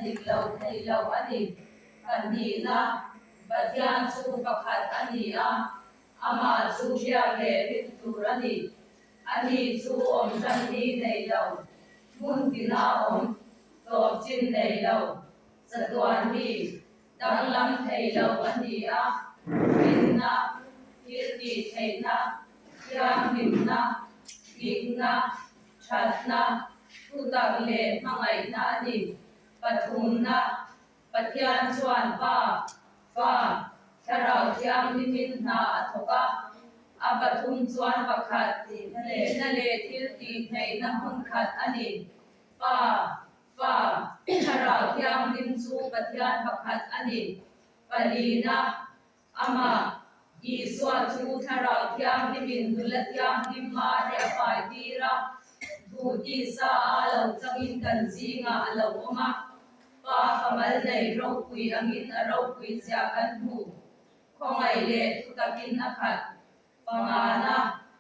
dik lo thei lo a ni. Pahnihna, Pathian chu pakhat a ni a, amah chu biak leh rin tur a ni. Ani chu awm hran hi nei lo, hmun tina awm, tawp chin nei lo, chatuan mi, danglam thei lo a ni a, rinna, thil tih theihna, thianghlimna, dikna, thatna, thutak leh hmangaihna a ni. Pathumna, Pathian chuan Pa, Fa, Thlarau Thianghlimin hna a thawk a, a pathum chuan pakhat, hnehna leh thil tih theihna hmun khat a ni. Pa, Fa, Thlarau Thianghlim chu Pathian pakhat a ni. Palina, Amah, Isua chu Thlarau Thianghlimin nula thianghlim Mari a fai tir a, thu tisa a lo changin kan zingah a lo awm a. Pa famal nei ropui angin a ropui zia kan hmu. Khawngaih leh thutakin a khat. Pangana,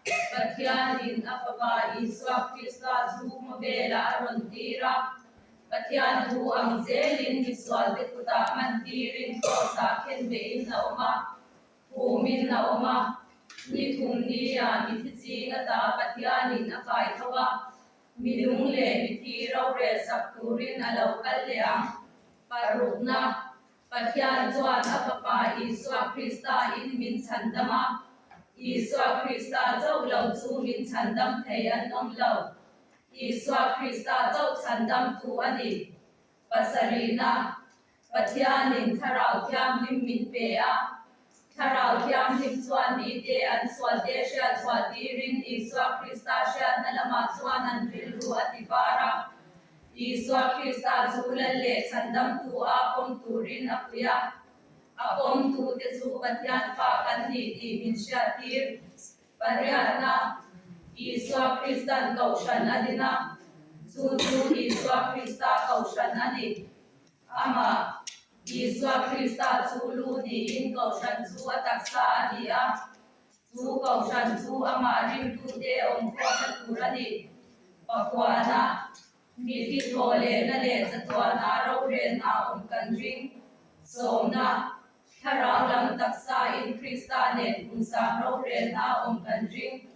Pathianin a Fapa Isua Krista chu khawvelah a rawn tir a. Pathian thu ang zelin misualte kutah mantirin Kraws-ah khen behin a awm a, phumin a awm a. Ni thum nia mithi ching ata Pathianin a kai tho a, minung leh mithi rorel sak turin a lo kal leh ang. Parukna. Pathian chuan a Fapa Isua Krista in min chhandam a, Isua Krista chauh lo chu min chhandam thei an awm lo. Isua Krista chauh chhandamtu a ni. Pasarihna, Pathianin Thlarau Thianghlim min pe a. Thlarau Thianghlim chuan mite an sualte hriatchhuah tirin Isua Krista hriatna lamah chuan an rilru a ti var a. Isua Krista chu lal leh chhandamtu a pawm turin a pui a, a pawmtute chu Pathian fa kan ni tih min hriattir. Pariatna, Isua Kristan Kohhran a din a, chu chu Isua Krista Kohhran a ni. Amah, Isua Krista chu lu niin Kohhran chu a taksa a ni a, Chu Kohhran chu amah ringtute awmkhawmna tur a ni. Pakhuana, mithi thaw lehna leh chatuana rorelna awm kan ring. Sawmna, thlarau lam taksain Krista nen kumsang rorelna awm kan ring.